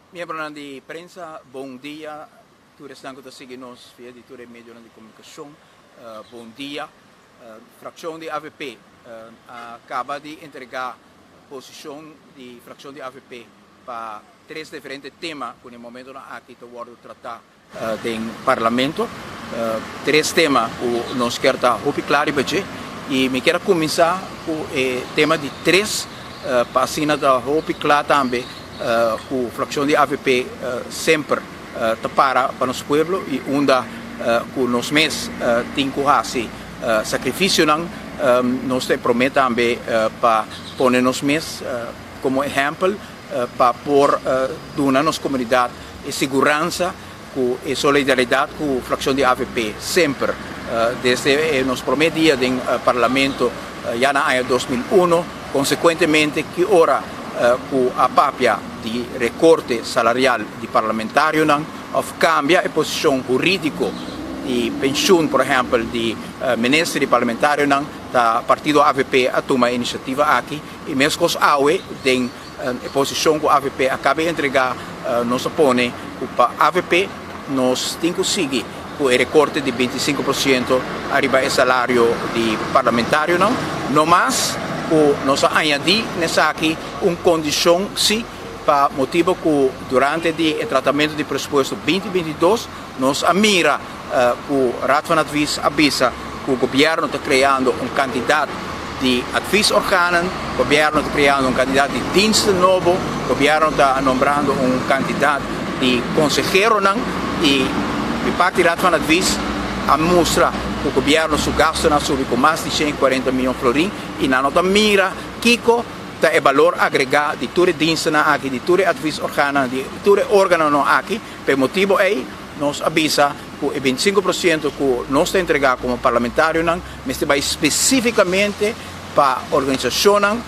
Miembronan di prensa, bon dia. Tur esnan ku ta sigui nos via di tur e medionan di komunikashon, bon dia. Frakshon di avp a kaba di entregá posishon di frakshon di avp pa tres diferente tema ku na e momentonan aki ta wòrdu tratá den Parlamento. Tres tema ku nos kier ta hopi kla riba dje i mi kier a kuminsá ku e tema di tres pa asina ta hopi kla tambe ku frakshon di avp semper ta para pa nos pueblo i unda ku nos mes tin ku hasi sakrifisionan nos ta e promé tambe pa pone nos mes komo ehèmpel pa por duna nos komunidat e siguransa ku e solidaridat ku frakshon di avp semper desde nos promé dia den Parlamento ya na aña 2001. Konsekuentemente ki ora ku a papia di rekorte salarial di parlamentarionan òf kambia e posishon hurídiko di penshun por ehèmpel di minister di parlamentarionan, ta partido avp a tuma e inisiativa aki i meskos awe den E posishon ku avp a kaba di entregá nos a pone ku pa avp nos tin ku sigui ku e rekorte di 25% ariba e salario di parlamentarionan. No mas ku nos a añadí n'esaki un kondishon sí pa motibu ku durante di e tratamentu di presupuesto 2022 nos a mira ku Raad van Advies a bisa ku gobièrnu ta kreando un kantidat di adviesorganen, gobièrnu ta kreando un kantidat di diensten nobo, gobièrnu ta nombrando un kantidat di konseheronan i di parti Raad van Advies a mustra ku gobièrnu su gastunan a subi ku mas di 140 mion florin i nan no ta mira kiko ta e balor agregá di tur e dienstennan aki, di tur e adviesorganen, di tur e organonan aki. Pa e motibu ei nos a bisa ku e 25% ku nos ta entregá komo parlamentarionan mester bai spesífikamente pa organisashonnan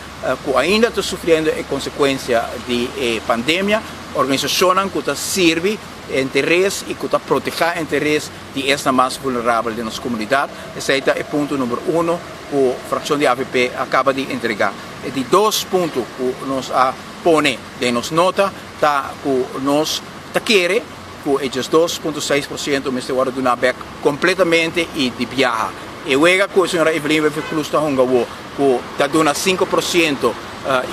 ku ainda ta sufriendo e konsekuensia di e pandemia, organisashonnan ku ta sirbi e interes i ku ta protehá e interes di esnan mas vulnerabel den nos komunidat. Esei ta e punto number uno ku frakshon di avp a kaba di entregá. E di dos punto ku nos a pone den nos nota ta ku nos ta kere ku e 12.6% mester wòrdu duná bèk kompletamente i di biaha. E wega ku señora Evelyn Wever-Croes ta hunga awo ku ta duna 5%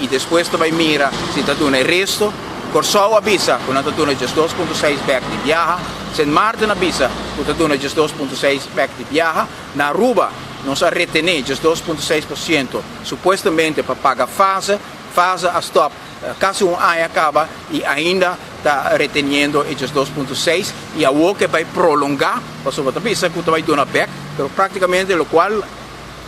i despues ta bai mira si ta duna e resto. Kòrsou a bisa ku nan ta duna 12.6 bèk di biaha. Sint Maarten a bisa ku ta duna 12.6 bèk di biaha. Na Aruba nos a retené 12.6% supuestamente pa paga fase. Fase a stòp kasi un aña kaba i ainda ta reteniendo e 12.6 i awor ke bai prolongá pasobra ta bisa ku ta bai duna bèk, pero práktikamente lokual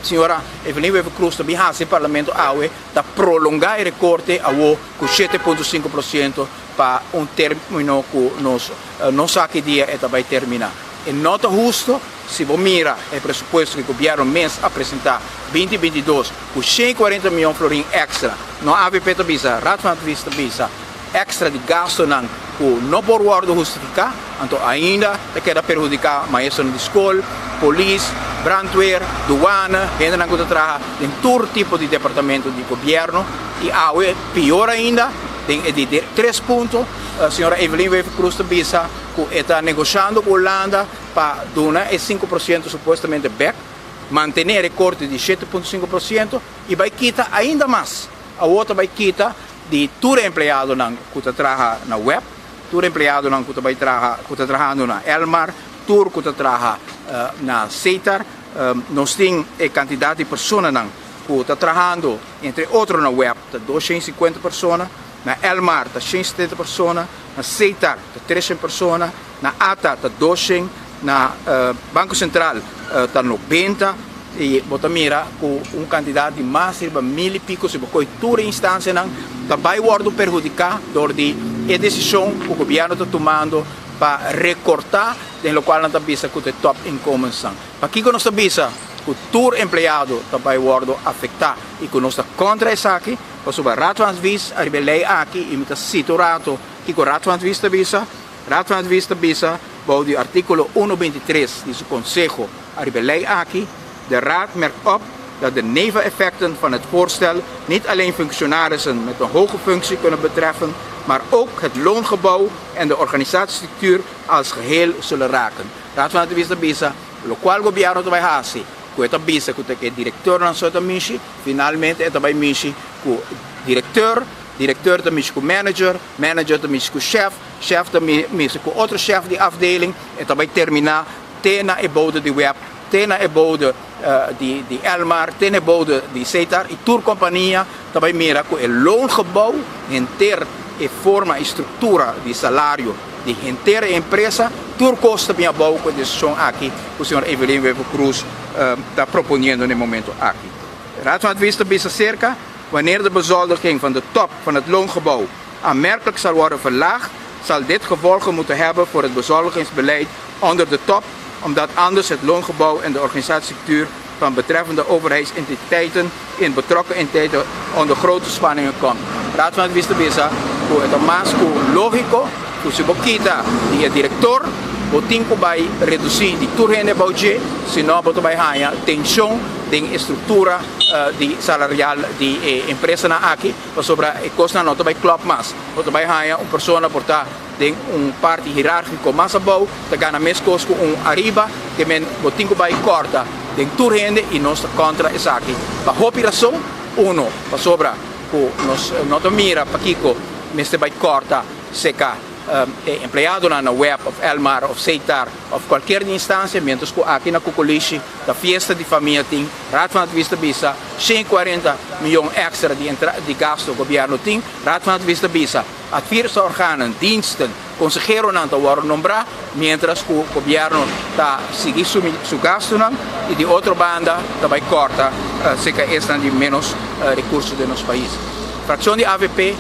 señora Evelyn Wever-Croes ta bin hasi parlamento awe ta prolongá e rekorte awor ku 7.5% pa un término ku nos no sa ki dia e ta bai terminá. E no ta husto si bo mira e presupuesto ku gobièrnu mes a presentá 2022 ku 140 mion florin èkstra. No avp ta bisa, Raad van Advies ta bisa, èkstra di gastunan ku no por wòrdu hustifiká, anto ainda ta keda perhudiká maestronan di skol, polis, brandweer, duana, hendenan ku ta traha den tur tipo di departamento di gobièrnu. I awe pior ainda, den e di tres punto, señora Evelyn Wever-Croes ta bisa ku e ta negoshando ku Hulanda pa duna e 5% supuestamente bèk, mantené e rekorte di 7.5% i bai kita ainda mas. Awor ta bai kita di tur e empleadonan ku ta traha na web, tur e empleadonan ku ta bai traha ku ta trahando na Elmar, tur ku ta traha na Setar. Nos tin e kantidat di personanan ku ta trahando entre otro na web ta 250 persona, na Elmar ta 170 persona, na Setar ta 300 persona, na ATA ta 200, na Banko Sentral ta 90 i bo ta mira ku un kantidat di mas riba mil i piko si bo kohe tur e instansianan ta bai wòrdu perhudiká dor di e desishon ku gobièrnu ta tumando pa rekortá den lokual nan ta bisa ku ta e top inkomensnan. Pakiko nos ta bisa ku tur empleado ta bai wòrdu afektá i ku nos ta kontra esaki? Pasobra Raad van Advies ariba e lei aki i mi ta sita un rato kiko Raad van Advies ta bisa. Raad van Advies ta bisa bou di artíkulo 123 di su konseho ariba e lei aki, De Raad merkt op dat de neveneffecten van het voorstel niet alleen functionarissen met een hoge functie kunnen betreffen, maar ook het loongebouw en de organisatiestructuur als geheel zullen raken. Raad van Advies ta bisa, locual gobierno ta bay haci, cu e ta bisa cu ta e directornan so ta mishi, finalmente e ta bay mishi cu director, director ta mishi cu manager, manager ta mishi cu chef, chef ta mishi cu otro chef di afdeling, e ta bay termina te na e bode di web, te na e bode di Elmar, te na e bode di Setar y tur compania ta bay mira cu e loongebouw henter e forma y structura di salario di henter e empresa, tur cos ta bin abou cu e decision aki cu señor Evelyn Wever Croes ta proponiendo na e momento aki. Raad van Advies ta bisa cerca, Wanneer de bezoldiging van de top van het loongebouw aanmerkelijk zal worden verlaagd, zal dit gevolgen moeten hebben voor het bezoldigingsbeleid onder de top, omdat anders het loongebouw en de organisatiestructuur van betreffende overheidsentiteiten in betrokken entiteiten onder grote spanningen komt. Raad van Advies ta bisa cu e ta mas cu logico cu si bo kita di e director, bo tin cu bay reduci di tur hende abou dje, sino bo ta bay haya tension den e structura di salarial di e empresanan aki, pasobra e cosnan no ta bay klop mas. Bo ta bay haya un persona por ta den un parti hierarchico mas abou ta gana mescos cu un ariba, ke men bo tin cu bay corta den tur hende y nos ta contra esaki pa hopi rason, uno pasobra cu nos no ta mira pakico mester bay corta seca e empleadonan na web of Elmar of Setar of cualkier di instancia, mientras cu aki na Cocolishi ta fiesta di famia tin, Raad van Advies ta bisa 140 miyon extra di di gasto gobierno tin, Raad van Advies ta bisa adviesorganen, diensten, conseheronan ta wordo nombra, mientras cu gobierno ta sigui su gastonan y di otro banda ta bay corta cerca esnan di menos recurso den nos pais. Fraccion di avp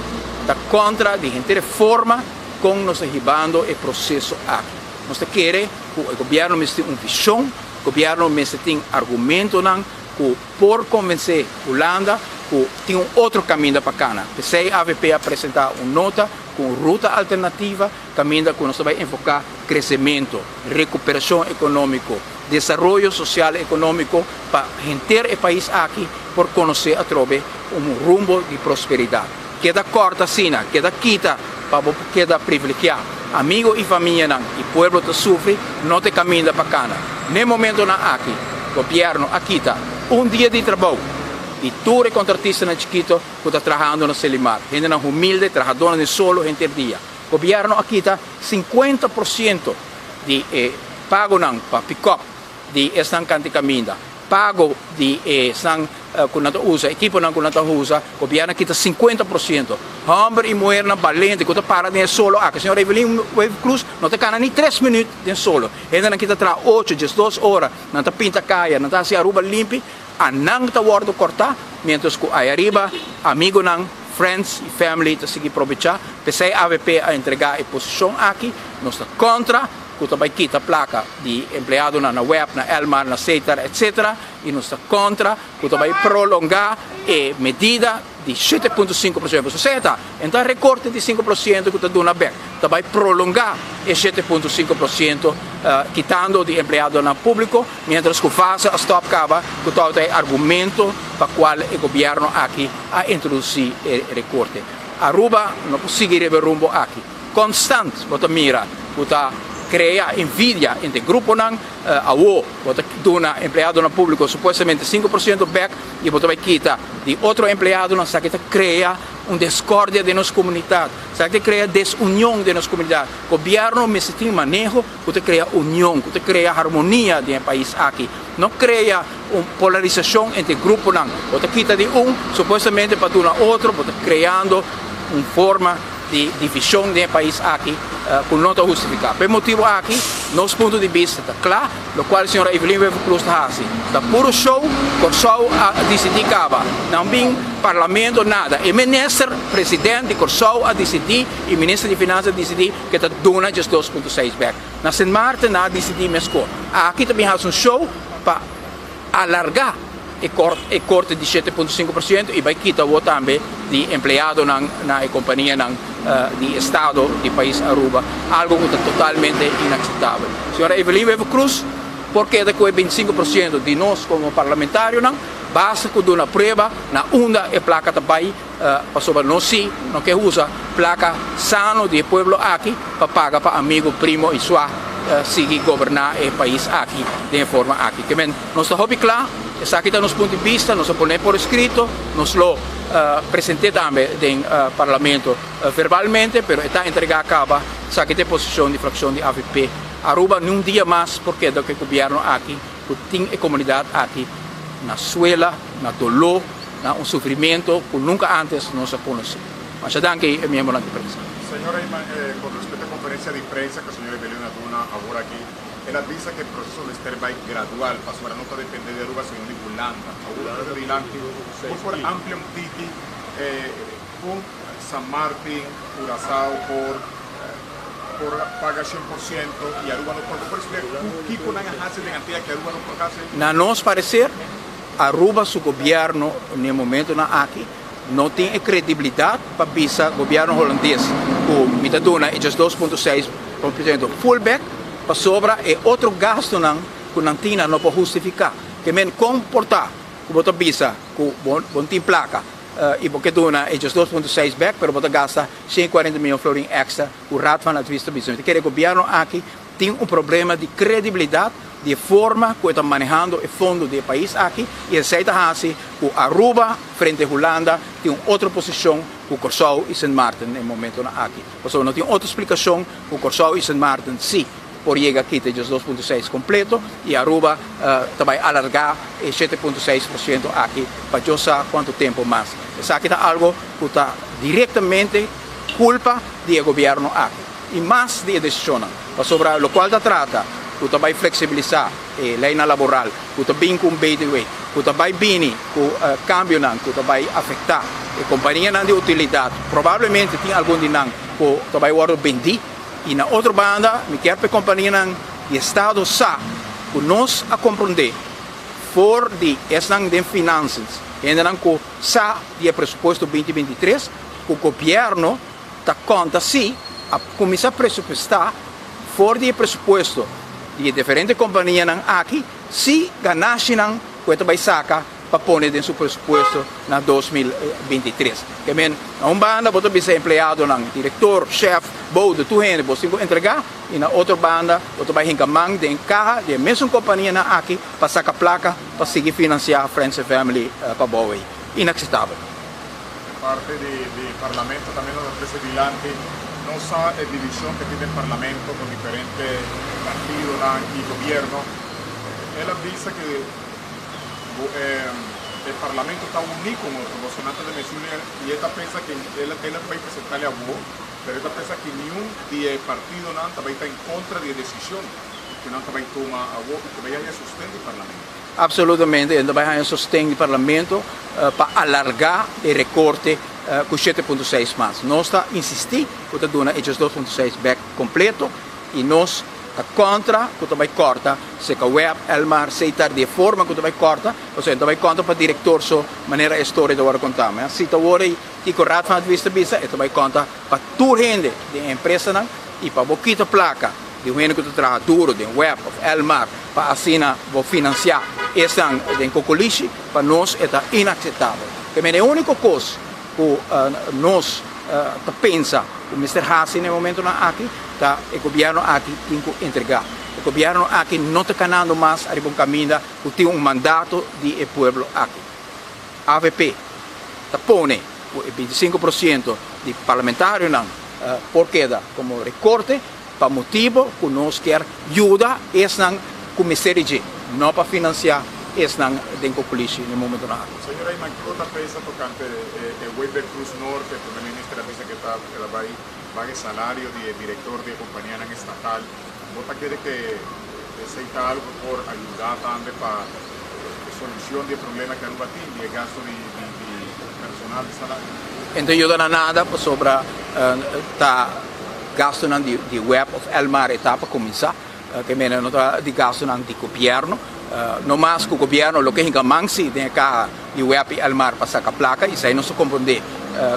ta contra di henter e forma con nos ta hibando e proceso aki. Nos ta kere cu e gobierno mester tin un vision, gobierno mester tin argumentonan cu por convence Hulanda cu tin un otro caminda pa cana. P'esey avp a presenta un nota cu un ruta alternativa caminda cu nos ta bay enfoca crecemento, recuperacion economico, desaroyo social economico pa henter e pais aki por conoce atrobe un rumbo di prosperidad. Keda corta asina, keda kita pa bo por keda privilegia. Amigo y famianan y pueblo ta sufri, no ta e caminda pa cana. N'e momentonan aki, gobierno a kita un dia di trabou di tur e contratistanan chikito cu ta trahando na Selimar. Hendenan humilde, trahadornan den solo henter dia. Gobierno a kita 50% di e pagonan pa pick-up di esnan kanti kaminda, pago di esnan ku nan ta usa, ekiponan ku nan ta usa, gobièrnu a kita 50%. Hòmber i muhernan balente ku ta para den e solo aki. Señor Evelyn Wever Croes no ta kana ni tres minüt den solo. Hendenan kita traha ocho, diesdos ora, nan ta pinta kaya, nan ta hasi Aruba limpi, a nan ta wòrdu kòrtá, miéntras ku aya riba amigonan, friends i family ta sigui probechá. P'esei avp a entregá e posishon aki. Nos ta kontra ku ta bai kita plaka di empleadonan na web, na Elmar, na Setar, etc. I nos ta kontra ku ta bai prolongá e medida di 7.5%. Pasobra esei ta, e ta rekorte di 5% ku ta duna bèk. Ta bai prolongá e 7.5% kitando di empleadonan públiko, miéntras ku fase a stòp kaba ku tabata e argumento pa kual e gobièrnu aki a introdusí e rekorte. Aruba no por sigui riba e rumbo aki. Konstant bo ta mira ku ta krea envidia entre gruponan. Awo bo ta duna empleadonan públiko supuestamente 5% bèk i bo ta bai kita di otro empleadonan. Esaki ta krea un deskordia den nos komunitat. Esaki ta krea desunion den nos komunidat. Gobièrnu mester tin maneho ku ta krea union, ku ta krea harmonia den e pais aki. No krea un polarisashon entre gruponan. Bo ta kita di un supuestamente pa duna otro, bo ta kreando un forma di divishon den e pais aki ku no ta hustifiká. Pa e motibu aki nos punto di bista ta kla, lokual señora Evelyn Wever-Croes ta hasi ta puro show. Kòrsou a disidí kaba, nan bin parlamento nada. E minister president di Kòrsou a disidí i minister di finansa a disidí ku e ta duna djes 2.6 bèk. Na Sint Maarten nan a disidí meskor. Aki ta bin hasi un show pa alargá e korte di 7.5% i bai kita awor tambe di empleadonan na e kompanianan di estado di pais Aruba, algo ku ta totalmente inakseptabel. Señora Evelyn Wever-Croes por keda ku e 25% di nos komo parlamentarionan. Basta ku duna prueba na unda e plaka ta bai, pasobra nos si no ke usa plaka sano di e pueblo aki pa paga pa amigo, primo i sua sigui goberná e pais aki den e forma aki. Ke men nos ta hopi kla, esaki ta nos punto di bista, nos a pone por eskrito, nos lo present'é tambe den parlamento verbalmente, pero e ta entregá kaba. Esaki ta e posishon di frakshon di avp. Aruba ni un dia mas por keda ku e gobièrnu aki ku tin e komunidat aki na suela, na doló, na un sufrimento ku nunka ántes nos a konosé. Masha danki miembronan di prensa. Señor Eyman, con respecto e conferencia di prensa cu señor Evelyn a duna awor aki, el a bisa cu e proceso mester bay gradual pasobra no ta depende di Aruba sino di Hulanda. Awor cu ta dilanti, bo por amplia un tiki con San Martin, Curaçao por por paga 100% y Aruba no por. Bo por explica kico nan a haci den antea cu Aruba no por haci? Na nos parecer, Aruba su gobierno n'e momentonan aki no tin e credibilidad pa bisa gobierno Holandes cu mi ta duna e 12.6% full back pasobra e otro gastonan cu nan tin nan no por hustifica. Ke men con por ta cu bo ta bisa cu bo no tin placa y bo ke duna e 12.6 back pero bo ta gasta 140 miyon florin extra cu Raad van Advies ta bisa. Mi ta kere gobierno aki tin un problema di credibilidad di e forma cu e ta manehando e fondo di e pais aki y esey ta haci cu Aruba frente Hulanda tin un otro posicion cu Corsou y Sint Maarten na e momentonan aki. Pasobra no tin otro splicacion cu Corsou y Sint Maarten si por yega kita e 2.6 completo y Aruba ta bay alarga e 7.6% aki pa Dios sa cuanto tempo mas. Esaki ta algo cu ta directamente culpa di e gobierno aki. I mas di e desishonnan, pasobra lokual ta trata ku ta bai fleksibilisá e leinan laboral, ku ta bin ku un BTW, ku ta bai bini ku kambionan ku ta bai afektá e kompanianan di utilidat, probablemente tin algun di nan ku ta bai wòrdu bendí. I na otro banda mi kier pa e kompanianan di estado sa ku nos a komprondé for di esnan den finansas, hendenan ku sa di e presupuesto 2023, ku gobièrnu ta konta si a kuminsá presupuestá for di e presupuesto di e diferente kompanianan aki si ganashinan ku e ta bai saka pa pone den su presupuesto na 2023. Ke men, na un banda bo ta bisa empleadonan, direktor, shèf, boude, tur hende bo tin ku entregá i na otro banda bo ta bai hinka man den kaha di e mesun kompanianan aki pa saka plaka pa sigui finansiá Friends and Family pa bou ei. Inakseptabel. Parte di Parlamento tambe nos a trece dilanti. Nos sa e division cu tin den Parlamento con diferente partidonan y gobierno. El a bisa cu e Parlamento ta uni con otro. Bosonan ta menciona y e ta pensa cu el a bay presentale awo, pero e ta pensa cu niun di e partidonan ta bay ta en contra di e decision cu nan ta bay tuma awo y cu bay haya sosten di Parlamento. Absolutamente, e ta bai haña sosten di Parlamento pa alargá e rekorte ku 7.6 mas. Nos ta insistí ku ta duna e 2.6 bèk kompleto i nos ta kontra ku ta bai kòrta seka web, Elmar, Setar di e forma ku ta bai kòrta, pasobra e no ta bai konta pa direktor so manera e storia ta wòrdu kontá. Ma si ta wòrdu ei kiko Raad van Advies ta bisa, e ta bai konta pa tur hende den e empresanan i pa bo kita plaka di un hende ku ta traha duro den web of Elmar pa asina bo finansiá esnan den kokolishi, pa nos e ta inakseptabel. Te mene e úniko kos ku nos ta pensa ku mester hasi na e momentonan aki ta e gobièrnu aki tin ku entregá. E gobièrnu aki no ta kanando mas ariba un kaminda ku tin un mandato di e pueblo aki. Avp ta pone ku e 25% di parlamentarionan por keda komo rekorte. Pa motibo cu nos kier yuda esnan cu mester di dje, no pa financia esnan den coculishi n'e momentonan aki. Señor Eyman, kico ta pensa tocante e Weber Cruz Norte? Primer Minister a bisa cu ta el a bay baga e salario di e director di e companianan estatal. Bo ta kere cu esey ta algo cu por ayuda tambe pa e solucion di e problema cu Aruba tin di e gasto di personal di salario? E no ta yuda na nada pasobra ta. Gastunan di web of Elmar e ta pa kuminsá, ke mene no ta di gastunan di gobièrnu. No mas ku gobièrnu loke hinka man si den e kaha di web i Elmar pa saka plaka, esei nos ta komprondé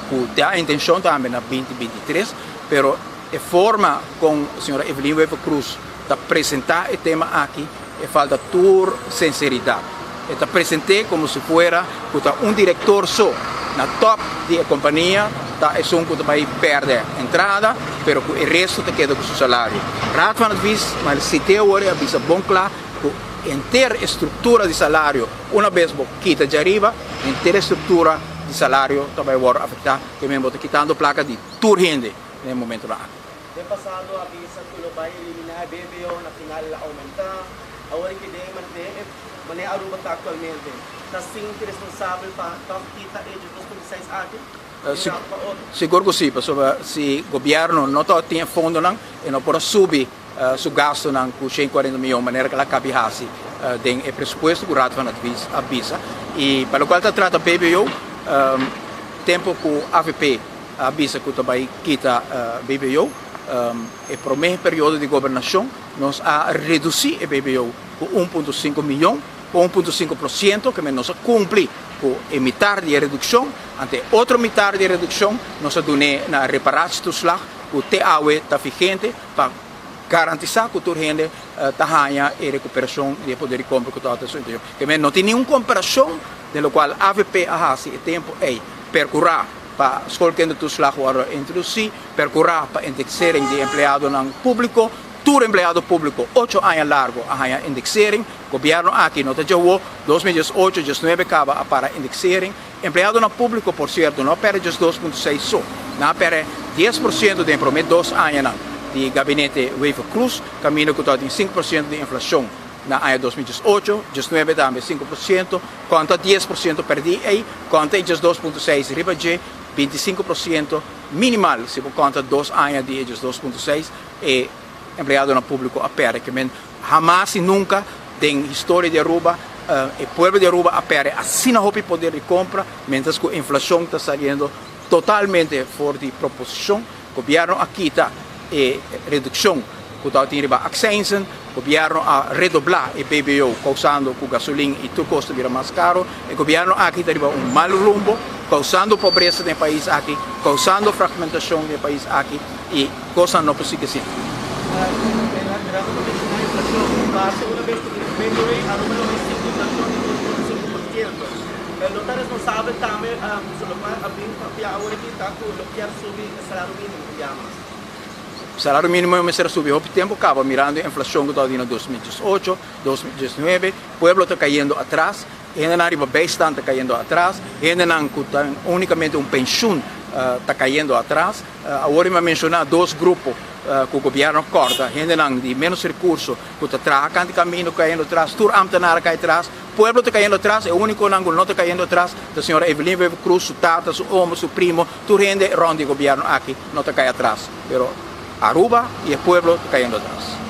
ku ta e intenshon tambe na 2023, pero e forma kon señora Evelyn Wever-Croes ta presentá e tema aki e falta tur sinseridat. E ta present'é komo si fuera ku ta un direktor so na tòp di e kompania ta esun ku ta bai pèrdè entrada, pero ku e resto ta keda ku su salario. Raad van Advies, ma el sit'é awor i a bisa bon kla ku henter e struktura di salario una bes bo kita djariba, henter e struktura di salario ta bai wòrdu afektá, ke men bo ta kitando plaka di tur hende na e momentonan aki. Den pasado a bisa ku lo bai eliminá e BBO, na final el a oumentá. Awor e kede mantené e manera Aruba ta aktualmente. Ta sinti responsabel pa tòg kita e 2.6 aki di un ratu pa otro? Sigur ku si, pasobra si gobièrnu no ta tin e fondonan e no por a subi su gastunan ku 140 mion manera ku el a kabi hasi den e presupuesto ku Raad van Advies a bisa. I pa lokual ta trata BBO, tempu ku avp a bisa ku ta bai kita BBO, e promé periodo di gobernashon nos a redusí e BBO ku 1.5 mion, ku 1.5%, ke men nos a kumpli ku e mitar di e redukshon, ante e otro mitar di e redukshon nos a dun'é na reparatietoeslag ku te awe ta vigente pa garantisá ku tur hende ta haña e rekuperashon di e poder di kompra ku tabata su intenshon. Ke men no tin ningun komparashon den lokual avp a hasi e tempu ei, perkurá pa schoolkindertoeslag wòrdu introdusí, perkurá pa indexering di empleadonan públiko, tur empleado públiko ocho aña largu a haña indexering, gobièrnu aki no ta djawo, 2018, 19 kaba a para indexering, empleadonan públiko por sierto no a pèrdè djes 2.6 so, nan a pèrdè 10% den e promé dos añanan di gabinete Wever-Croes, kaminda ku tabatin 5% di inflashon na aña 2018, 19 tambe 5%, konta 10% pèrdí ei, konta e djes 2.6 riba dje, 25% minimal, si bo konta dos aña di e djes 2.6, e empleadonan públiko a pèrdè. Ke men hamas i nunka den historia di Aruba e pueblo di Aruba a pèrdè asina hopi poder di kompra, mientras ku inflashon ta saliendo totalmente for di proposishon. Gobièrnu a kita e redukshon ku tabatin riba akseinsen, gobièrnu a redoblá e BBO kousando ku gasolin i tur kos ta bira mas karo. E gobièrnu aki ta riba un mal rumbo, kousando pobresa den e pais aki, kousando fragmentashon den e pais aki i kosnan no por sigui asina. Mirando pa menshoná inflashon, base una bes ku tin BBO Aruba lo sinti inflashon di 2.5%. Lo ta responsabel tambe so lokual a bin papia awor aki ta ku lo kier subi e salario minimo un bia mas. Salario minimo mester a subi hopi tempo caba mirando e inflacion cu tabatin na 2018, 2019, pueblo ta cayendo atras, hendenan riba bijstand ta cayendo atras, hendenan cu ta unicamente un pensioen ta cayendo atras. Awor mi a menciona dos grupo cu gobierno corta, hendenan di menos recurso cu ta traha canti camino cayendo atras, tur ambtenaar a cay atras, pueblo ta cayendo atras, e uniconan cu no ta cayendo atras ta señora Evelyn Wever Croes, su tata, su omo, su primo, tur hende rond di gobierno aki no ta cay atras, pero Aruba y e pueblo ta cayendo atras.